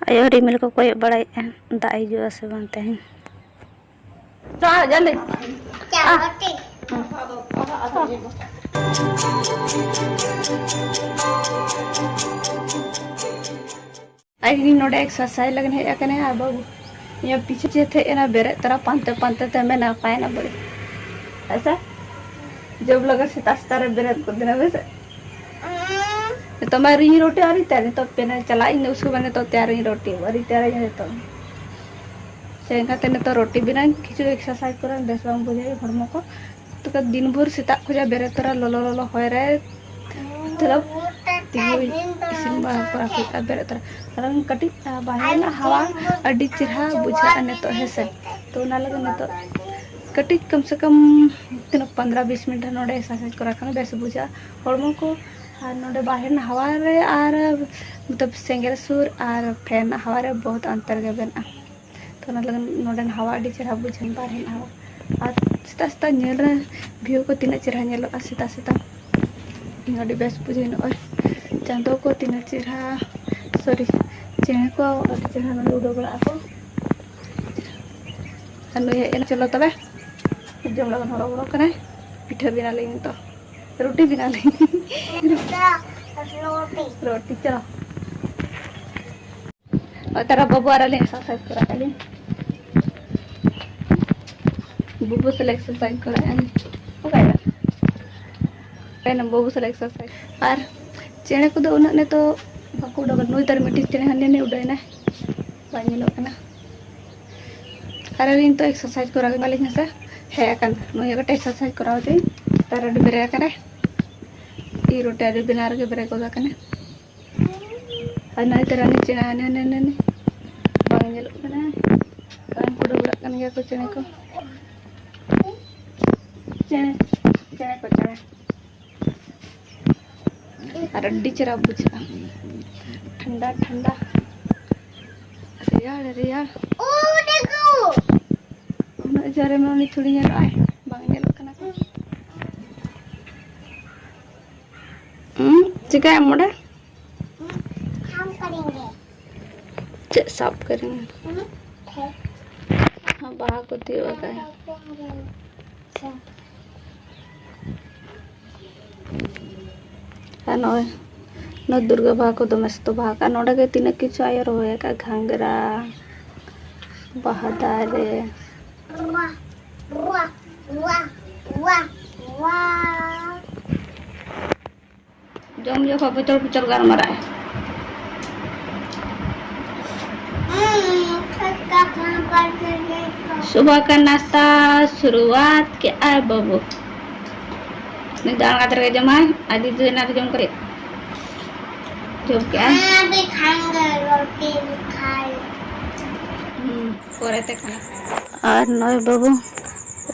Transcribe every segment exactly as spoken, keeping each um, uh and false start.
ᱟᱭᱳ ᱨᱤᱢᱤᱞ ᱠᱚ ᱠᱚᱭᱚᱜ ᱵᱟᱲᱟᱭᱮᱫᱼᱟ, ᱫᱟᱜ ᱦᱤᱡᱩᱜᱼᱟ ᱥᱮ ᱵᱟᱝ ᱛᱮᱦᱮᱧ᱾ ᱪᱟ, ᱡᱟᱞᱮ᱾ ᱪᱟ, ᱨᱩᱴᱤ᱾ ᱟᱡ ᱱᱚᱰᱮ exercise ᱞᱟᱹᱜᱤᱫ ᱦᱮᱡ ᱟᱠᱟᱱᱟᱭ ᱟᱨ ᱵᱟᱹᱵᱩ ᱤᱧᱟᱹᱜ ᱯᱤᱪᱷᱮ ᱪᱮᱫ ᱦᱮᱡ ᱮᱱᱟ, ᱵᱮᱨᱮᱫ ᱛᱚᱨᱟ ᱯᱟᱱᱛᱮ ᱯᱟᱱᱛᱮ ᱛᱮ ᱢᱮᱱᱟ ᱯᱟᱭᱱᱟ ᱵᱚᱞᱮ᱾ ᱟᱪᱪᱷᱟ, ᱡᱚᱵ ᱞᱟᱜᱟ ᱥᱮᱛᱟᱜ ᱥᱮᱛᱟᱜ ᱨᱮ ᱵᱮᱨᱮᱫ ᱠᱚ ᱫᱤᱱᱟ ᱵᱮᱥ᱾ ᱱᱤᱛᱚᱜ ᱢᱟ ᱨᱤᱧ ᱨᱩᱴᱤ ᱟᱹᱣᱨᱤ ᱛᱮᱭᱟᱨ, ᱱᱤᱛᱚᱜ ᱯᱮᱱᱮ ᱪᱟᱞᱟᱜ ᱤᱧ ᱩᱥᱠᱮ ᱵᱟᱫ ᱱᱤᱛᱚᱜ ᱛᱮᱭᱟᱨᱤᱧ ᱨᱩᱴᱤ ᱟᱹᱣᱨᱤ ᱛᱮᱭᱟᱨᱤᱧ ᱱᱤᱛᱚᱜ᱾ ᱥᱮ ᱮᱱᱠᱷᱟᱱ ᱛᱮ ᱱᱤᱛᱚᱜ ᱨᱩᱴᱤ ᱵᱮᱱᱟᱣ ᱠᱤᱪᱷᱩ exercise ᱠᱚᱨᱮ ᱵᱮᱥ ᱵᱟᱝ ᱵᱩᱡᱷᱟᱹᱜᱼᱟ ᱦᱚᱲᱢᱚ ᱠᱚ᱾ ᱛᱚᱵᱮ ᱫᱤᱱ ᱵᱷᱳᱨ ᱥᱮᱛᱟᱜ ᱠᱷᱚᱱᱟᱜ ᱵᱮᱨᱮᱫ ᱛᱚᱨᱟ ᱞᱚᱞᱚ ᱞᱚᱞᱚ ᱦᱚᱭ ᱨᱮ ᱢᱚᱛᱞᱚᱵ ᱛᱤᱸᱜᱩ ᱤᱥᱤᱱ ᱵᱟᱲᱟ ᱠᱚᱨᱟᱣ ᱦᱩᱭᱩᱜᱼᱟ ᱵᱮᱨᱮᱫ ᱛᱚᱨᱟ᱾ ᱠᱟᱨᱚᱱ ᱠᱟᱹᱴᱤᱡ ᱵᱟᱦᱨᱮ ᱨᱮᱱᱟᱜ ᱦᱟᱣᱟ ᱟᱹᱰᱤ ᱪᱮᱦᱨᱟ ᱵᱩᱡᱷᱟᱹᱜᱼᱟ ᱱᱤᱛᱚᱜ ᱦᱮᱸ ᱥᱮ᱾ ᱛᱚ ᱚᱱᱟ ᱞᱟᱹᱜᱤᱫ ᱱᱤᱛᱚᱜ ᱠᱟᱹᱴᱤᱡ ᱠᱚᱢ ᱥᱮ ᱠᱚᱢ ᱛᱤᱱᱟᱹᱜ ᱯᱚᱱᱫᱽᱨᱚ ᱵᱤᱥ ᱢᱤᱱᱤᱴ ᱱᱚᱰᱮ exercise ᱠᱚᱨᱟᱣ ᱠᱷᱟᱱ ᱵᱮᱥ ᱵᱩᱡᱷᱟᱹᱜᱼᱟ ᱦᱚᱲᱢᱚ ᱠᱚ᱾ ᱟᱨ ᱱᱚᱰᱮ ᱵᱟᱦᱨᱮ ᱨᱮᱱᱟᱜ ᱦᱟᱣᱟ ᱨᱮ ᱟᱨ ᱢᱚᱛᱞᱚᱵ ᱥᱮᱸᱜᱮᱞ ᱥᱩᱨ ᱟᱨ fan ᱨᱮᱱᱟᱜ ᱦᱟᱣᱟ ᱨᱮ ᱵᱚᱦᱩᱛ ᱚᱱᱛᱚᱨ ᱜᱮ ᱢᱮᱱᱟᱜᱼᱟ᱾ ᱛᱚ ᱚᱱᱟ ᱞᱟᱹᱜᱤᱫ ᱱᱚᱰᱮᱱ ᱦᱟᱣᱟ ᱟᱹᱰᱤ ᱪᱮᱦᱨᱟ ᱵᱩᱡᱷᱟᱹᱜᱼᱟ, ᱵᱟᱦᱨᱮ ᱨᱮᱱᱟᱜ ᱦᱟᱣᱟ᱾ ᱟᱨ ᱥᱮᱛᱟᱜ ᱥᱮᱛᱟᱜ ᱧᱮᱞ ᱨᱮ view ᱠᱚ ᱛᱤᱱᱟᱹᱜ ᱪᱮᱦᱨᱟ ᱧᱮᱞᱚᱜᱼᱟ ᱥᱮᱛᱟᱜ ᱥᱮᱛᱟᱜ᱾ ᱟᱹᱰᱤ ᱵᱮᱥ ᱵᱩᱡᱷᱟᱹᱜᱼᱟ᱾ ᱱᱚᱜᱼᱚᱭ ᱪᱟᱸᱫᱚ ᱠᱚ ᱛᱤᱱᱟᱹᱜ ᱪᱮᱦᱨᱟ, sorry, ᱪᱮᱬᱮ ᱠᱚ ᱟᱹᱰᱤ ᱪᱮᱦᱨᱟ ᱱᱚᱰᱮ ᱩᱰᱟᱹᱣ ᱵᱟᱲᱟᱜ ᱟᱠᱚ᱾ ᱟᱨ ᱱᱩᱭ ᱦᱮᱡ ᱮᱱᱟ, ᱪᱚᱞᱚ ᱛᱚᱵᱮ ᱡᱚᱢ ᱞᱟᱹᱜᱤᱫ ᱦᱚᱨᱚ ᱵᱚᱨᱚ ᱠᱟᱱᱟᱭ᱾ ᱯᱤᱴᱷᱟᱹ ᱵᱮᱱᱟᱣ ᱞᱟᱹᱜᱤᱫ ᱱᱤᱛᱚᱜ, ᱨᱩᱴᱤ ᱵᱮᱱᱟᱣ ᱞᱟᱹᱜᱤᱫ᱾ ᱨᱩᱴᱤ, ᱪᱚᱞᱚ᱾ ᱛᱟᱨᱟ ᱵᱟᱹᱵᱩ ᱟᱨ ᱟᱹᱞᱤᱧ exercise ᱠᱚᱨᱟᱣ ᱟᱹᱞᱤᱧ᱾ ᱵᱟᱹᱵᱩ ᱥᱟᱞᱟᱜ exercise ᱠᱚᱨᱟᱣ ᱟᱹᱞᱤᱧ᱾ ᱚᱠᱟᱭᱮᱱᱟ? ᱚᱠᱟᱭᱮᱱᱟ ᱵᱟᱹᱵᱩ ᱥᱟᱞᱟᱜ exercise? ᱟᱨ ᱪᱮᱬᱮ ᱠᱚᱫᱚ ᱩᱱᱟᱹᱜ ᱱᱤᱛᱚᱜ ᱵᱟᱠᱚ ᱩᱰᱩᱠ ᱠᱟᱱᱟ᱾ ᱱᱩᱭ ᱛᱟᱨ ᱢᱤᱫᱴᱤᱡ ᱪᱮᱬᱮ ᱦᱟᱱᱮ ᱱᱩᱭ ᱩᱰᱟᱹᱭᱮᱱᱟᱭ, ᱵᱟᱭ ᱧᱮᱞᱚᱜ ᱠᱟᱱᱟ᱾ ᱟᱨ ᱟᱹᱞᱤᱧ ᱱᱤᱛᱚᱜ exercise ᱠᱚᱨᱟᱣ ᱟᱹᱞᱤᱧ ᱦᱮᱸ ᱥᱮ᱾ ᱦᱮᱡ ᱟᱠᱟᱱ ᱱᱩᱭ ᱠᱟᱹᱴᱤᱡ exercise ᱠᱚᱨᱟᱣ ᱛᱮ ᱛᱟᱨ ᱟᱹᱰᱤ ᱵᱮᱨᱮᱫ ᱟᱠᱟᱱᱟᱭ᱾ ᱤᱧ ᱨᱩᱴᱤ ᱟᱹᱰᱤ ᱵᱮᱱᱟᱣ ᱨᱮᱜᱮ ᱵᱮᱨᱮᱫ ᱜᱚᱫ ᱟᱠᱟᱱᱟ᱾ ᱟᱨ ᱱᱚᱜᱼᱚᱭ ᱛᱟᱨᱟ ᱱᱤᱪᱮ ᱦᱟᱱᱮ, ᱦᱟᱱᱮ, ᱦᱟᱱᱮ, ᱦᱟᱱᱮ᱾ ᱵᱟᱝ ᱧᱮᱞᱚᱜ ᱠᱟᱱᱟ᱾ ᱵᱟᱝ ᱠᱚ ᱰᱟᱹᱵᱽᱨᱟᱹᱜ ᱠᱟᱱ ᱜᱮᱭᱟ ᱠᱚ ᱪᱮᱬᱮ ᱠᱚ᱾ ᱪᱮᱬᱮ, ᱪᱮᱬᱮ ᱠᱚ, ᱪᱮᱬᱮ᱾ ᱟᱨ ᱟᱹᱰᱤ ᱪᱮᱦᱨᱟ ᱵᱩᱡᱷᱟᱹᱜᱼᱟ᱾ ᱴᱷᱟᱱᱰᱟ, ᱴᱷᱟᱱᱰᱟ᱾ ᱨᱮᱭᱟᱲ, ᱨᱮᱭᱟᱲ᱾ ᱩᱱᱟᱹᱜ ᱡᱳᱨᱮ ᱢᱟ ᱩᱱᱤ ᱛᱷᱚᱲᱤ ᱧᱮᱞᱚᱜᱼᱟᱭ᱾ ᱵᱟᱝ ᱧᱮᱞᱚᱜ ᱠᱟᱱᱟ ᱠᱚ᱾ ᱦᱩᱸ, ᱪᱤᱠᱟᱹᱭᱟᱢ ᱚᱸᱰᱮ? हम करेंगे। ᱥᱟᱵ ᱠᱟᱹᱫᱤᱧᱟ᱾ ᱦᱚᱸ, ᱵᱟᱦᱟ ᱠᱚ ᱛᱤᱭᱳᱜ ᱟᱠᱟᱫᱼᱟ᱾ ᱟᱨ ᱱᱚᱜᱼᱚᱭ ᱱᱚᱣᱟ ᱫᱩᱨᱜᱟᱹ ᱵᱟᱦᱟ ᱠᱚ ᱫᱚᱢᱮ ᱥᱚᱠᱛᱚ ᱵᱟᱦᱟ ᱠᱟᱜᱼᱟ᱾ ᱱᱚᱰᱮ ᱜᱮ ᱛᱤᱱᱟᱹᱜ ᱠᱤᱪᱷᱩ ᱟᱭᱳ ᱨᱚᱦᱚᱭ ᱟᱠᱟᱫᱼᱟ, ᱜᱷᱟᱸᱜᱽᱨᱟ, ᱵᱟᱦᱟ ᱫᱟᱨᱮ᱾ ᱡᱚᱢ ᱡᱚᱠᱷᱚᱱ ᱯᱚᱪᱚᱨ ᱯᱚᱪᱚᱨ ᱜᱟᱞᱢᱟᱨᱟᱜᱼᱟᱭ᱾ सुबह का नाश्ता शुरुआत के आए बाबू। ᱱᱩᱭ ᱫᱚ ᱟᱬᱜᱟᱛ ᱨᱮᱜᱮ ᱡᱚᱢᱟᱭ, ᱟᱨ ᱫᱤᱫᱤ ᱫᱚ ᱮᱱᱟᱱ ᱨᱮ ᱡᱚᱢ ᱠᱟᱛᱮ ᱡᱚᱢ ᱠᱮᱜᱼᱟᱭ᱾ ᱦᱮᱸ, ᱟᱹᱰᱤ ᱠᱷᱟᱱ ᱜᱮ ᱨᱩᱴᱤ ᱠᱷᱟᱭ᱾ ᱦᱩᱸ, ᱯᱚᱨᱮ ᱛᱮ ᱠᱷᱟᱱᱟ᱾ ᱟᱨ ᱱᱚᱜᱼᱚᱭ ᱵᱟᱹᱵᱩ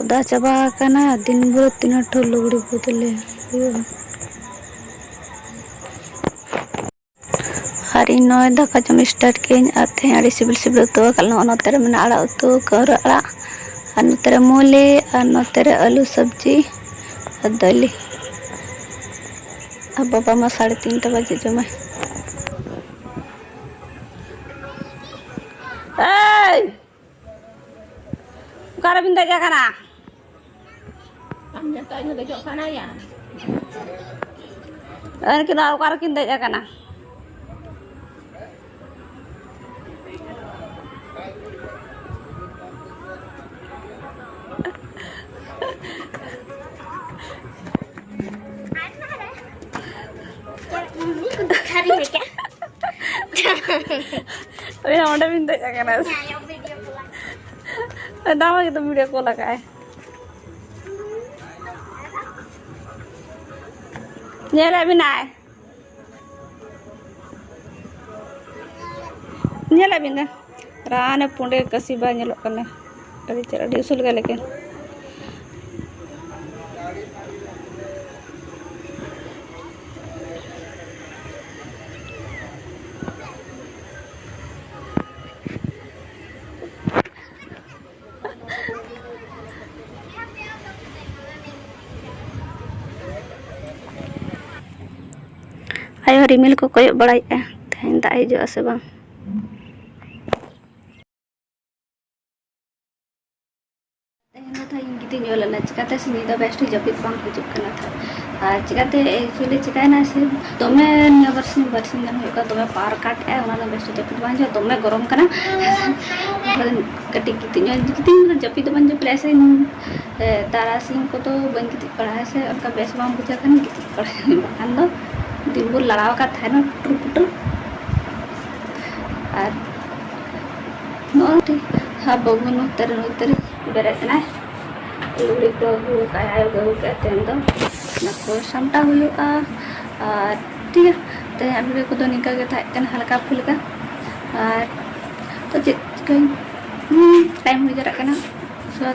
ᱚᱫᱟ ᱪᱟᱵᱟ ᱟᱠᱟᱱᱟ, ᱫᱤᱱ ᱵᱷᱳᱨ ᱛᱤᱱᱟᱹᱜ ᱴᱷᱚ ᱞᱩᱜᱽᱲᱤ ᱵᱚᱫᱚᱞᱮ ᱦᱩᱭᱩᱜᱼᱟ᱾ ᱟᱨ ᱤᱧ ᱱᱚᱜᱼᱚᱭ ᱫᱟᱠᱟ ᱡᱚᱢ start ᱠᱮᱜᱼᱟᱹᱧ, ᱟᱨ ᱛᱮᱦᱮᱧ ᱟᱹᱰᱤ ᱥᱤᱵᱤᱞ ᱥᱤᱵᱤᱞ ᱩᱛᱩ ᱟᱠᱟᱫ ᱞᱮ᱾ ᱱᱚᱜᱼᱚ ᱱᱚᱛᱮ ᱨᱮ ᱢᱮᱱᱟᱜᱼᱟ ᱟᱲᱟᱜ ᱩᱛᱩ, ᱠᱟᱹᱣᱨᱟᱹ ᱟᱲᱟᱜ, ᱟᱨ ᱱᱚᱛᱮ ᱨᱮ ᱢᱩᱞᱤ, ᱟᱨ ᱱᱚᱛᱮ ᱨᱮ ᱟᱹᱞᱩ ᱥᱚᱵᱽᱡᱤ ᱟᱨ ᱫᱟᱹᱞᱤ᱾ ᱟᱨ ᱵᱟᱵᱟ ᱢᱟ ᱥᱟᱲᱮ ᱛᱤᱱᱴᱟ ᱵᱟᱡᱮ ᱡᱚᱢᱟᱭ᱾ ᱮᱭ! ᱚᱠᱟᱨᱮᱵᱤᱱ ᱫᱮᱡ ᱟᱠᱟᱱᱟ? ᱟᱢ ᱡᱚᱛᱚ ᱤᱧ ᱦᱚᱸ ᱫᱮᱡᱚᱜ ᱥᱟᱱᱟᱭᱟ᱾ ᱩᱱᱠᱤᱱ ᱫᱚ ᱚᱠᱟ ᱨᱮᱠᱤᱱ ᱫᱮᱡ ᱟᱠᱟᱱᱟ? ᱚᱭᱟ, ᱚᱸᱰᱮ ᱵᱤᱱ ᱫᱮᱡ ᱟᱠᱟᱱᱟ᱾ ᱫᱟᱢᱟ ᱜᱮᱛᱚ video call ᱟᱠᱟᱫᱼᱟᱭ᱾ ᱧᱮᱞᱮᱫ ᱵᱮᱱᱟᱭ᱾ ᱧᱮᱞᱮᱫ ᱵᱮᱱ ᱫᱚ᱾ ᱨᱟᱱᱮ ᱯᱩᱸᱰᱮ ᱠᱟᱹᱥᱤ ᱵᱟᱭ ᱧᱮᱞᱚᱜ ᱠᱟᱱᱟ᱾ ᱟᱹᱰᱤ ᱪᱮᱦᱨᱟ, ᱟᱹᱰᱤ ᱩᱥᱩᱞ ᱜᱮᱭᱟ ᱞᱮᱠᱤᱱ᱾ ᱟᱭᱳ ᱨᱤᱢᱤᱞ ᱠᱚ ᱠᱚᱭᱚᱜ ᱵᱟᱲᱟᱭᱮᱫᱼᱟ, ᱛᱮᱦᱮᱧ ᱫᱟᱜ ᱦᱤᱡᱩᱜᱼᱟ ᱥᱮ ᱵᱟᱝ᱾ ᱛᱮᱦᱮᱧ ᱫᱚ ᱛᱟᱦᱮᱸ ᱤᱧ ᱜᱤᱛᱤᱡ ᱧᱚᱜ ᱞᱮᱱᱟ, ᱪᱤᱠᱟᱹᱛᱮ ᱥᱮ ᱧᱤᱫᱟᱹ ᱵᱮᱥ ᱴᱷᱤᱠ ᱡᱟᱹᱯᱤᱫ ᱵᱟᱝ ᱦᱤᱡᱩᱜ ᱠᱟᱱᱟ ᱛᱟᱦᱮᱸᱫ᱾ ᱟᱨ ᱪᱤᱠᱟᱹᱛᱮ actually ᱪᱤᱠᱟᱹᱭᱮᱱᱟ ᱥᱮ, ᱫᱚᱢᱮ ᱱᱤᱭᱟᱹ ᱵᱟᱨᱥᱤᱧ ᱵᱟᱨᱥᱤᱧ ᱜᱟᱱ ᱦᱩᱭᱩᱜ ᱠᱟᱱᱟ, ᱫᱚᱢᱮ power cut ᱮᱫᱼᱟᱭ, ᱚᱱᱟ ᱫᱚ ᱵᱮᱥ ᱴᱷᱤᱠ ᱡᱟᱹᱯᱤᱫ ᱵᱟᱝ ᱦᱤᱡᱩᱜᱼᱟ, ᱫᱚᱢᱮ ᱜᱚᱨᱚᱢ ᱠᱟᱱᱟ᱾ ᱠᱟᱹᱴᱤᱡ ᱜᱤᱛᱤᱡ ᱧᱚᱜ, ᱜᱤᱛᱤᱡ ᱧᱚᱜ ᱡᱟᱹᱯᱤᱫ ᱫᱚ ᱵᱟᱹᱧ ᱡᱟᱹᱯᱤᱫᱟ ᱥᱮ, ᱮ, ᱛᱟᱨᱟᱥᱤᱧ ᱠᱚᱫᱚ ᱵᱟᱹᱧ ᱜᱤᱛᱤᱡ ᱵᱟᱲᱟᱜᱼᱟ ᱥᱮ, ᱚᱱᱠᱟ ᱵᱮᱥ ᱵᱟᱝ ᱵᱩᱡᱷᱟᱹᱜ ᱠᱷᱟᱱ ᱜᱤᱛᱤᱡ ᱵᱟᱲᱟᱜᱼᱟ, ᱵᱟᱠᱷᱟᱱ ᱫᱚ ᱫᱤᱱ ᱵᱷᱳᱨ ᱞᱟᱲᱟᱣ ᱟᱠᱟᱫ ᱛᱟᱦᱮᱱᱟ ᱴᱩᱴᱩᱨ ᱯᱩᱴᱩᱨ᱾ ᱟᱨ ᱱᱚᱜᱼᱚᱭ ᱦᱟᱸᱜ ᱵᱟᱹᱵᱩ ᱱᱚᱛᱮ ᱨᱮ, ᱱᱚᱛᱮ ᱨᱮ ᱵᱮᱨᱮᱫ ᱮᱱᱟᱭ᱾ ᱞᱩᱜᱽᱲᱤ ᱠᱚ ᱟᱹᱜᱩ ᱠᱟᱜᱼᱟᱭ, ᱟᱭᱳ ᱜᱮ ᱟᱹᱜᱩ ᱠᱟᱜᱼᱟᱭ, ᱛᱮᱦᱮᱧ ᱫᱚ ᱚᱱᱟ ᱠᱚ ᱥᱟᱢᱴᱟᱣ ᱦᱩᱭᱩᱜᱼᱟ᱾ ᱟᱨ ᱴᱷᱤᱠ ᱜᱮᱭᱟ, ᱛᱮᱦᱮᱧᱟᱜ video ᱠᱚᱫᱚ ᱱᱤᱝᱠᱟ ᱜᱮ ᱛᱟᱦᱮᱸ ᱠᱟᱱᱟ, ᱦᱟᱞᱠᱟ ᱯᱷᱩᱞᱠᱟ᱾ ᱟᱨ ᱛᱚ ᱪᱮᱫ ᱪᱤᱠᱟᱹᱧ, ᱦᱩᱸ, time ᱦᱩᱭ ᱡᱟᱣᱨᱟᱜ ᱠᱟᱱᱟ᱾ So,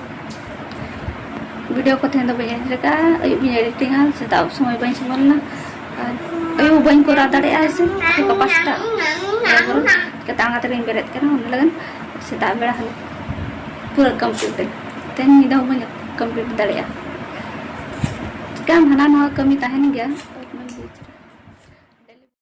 video ᱠᱚ ᱛᱮᱦᱮᱧ ᱫᱚ ᱵᱟᱹᱧ edit ᱟᱠᱟᱫᱼᱟ, ᱟᱹᱭᱩᱵ ᱤᱧ editingᱟ, ᱥᱮᱛᱟᱜ ᱥᱚᱢᱚᱭ ᱵᱟᱹᱧ ᱥᱚᱢᱚᱭ ᱞᱮᱱᱟ᱾ ᱟᱨ ᱟᱹᱭᱩᱵ ᱵᱟᱹᱧ ᱠᱚᱨᱟᱣ ᱫᱟᱲᱮᱭᱟᱜᱼᱟ ᱥᱮ, ᱜᱟᱯᱟ ᱥᱮᱛᱟᱜ ᱞᱚᱜᱚᱱ ᱪᱤᱠᱟᱹᱛᱮ ᱟᱬᱜᱟᱛ ᱨᱤᱧ ᱵᱮᱨᱮᱫ ᱠᱟᱱᱟ, ᱚᱱᱟ ᱞᱟᱹᱜᱤᱫ ᱥᱮᱛᱟᱜ ᱵᱮᱲᱟ ᱦᱟᱱᱮ ᱯᱩᱨᱟᱹ complete ᱫᱟᱹᱧ᱾ ᱛᱮᱦᱮᱧ ᱧᱤᱫᱟᱹ ᱦᱚᱸ ᱵᱟᱹᱧ complete ᱫᱟᱲᱮᱭᱟᱜᱼᱟ᱾ ᱪᱤᱠᱟᱹᱭᱟᱢ, ᱦᱟᱱᱟ ᱱᱚᱣᱟ ᱠᱟᱹᱢᱤ ᱛᱟᱦᱮᱱ ᱜᱮᱭᱟ᱾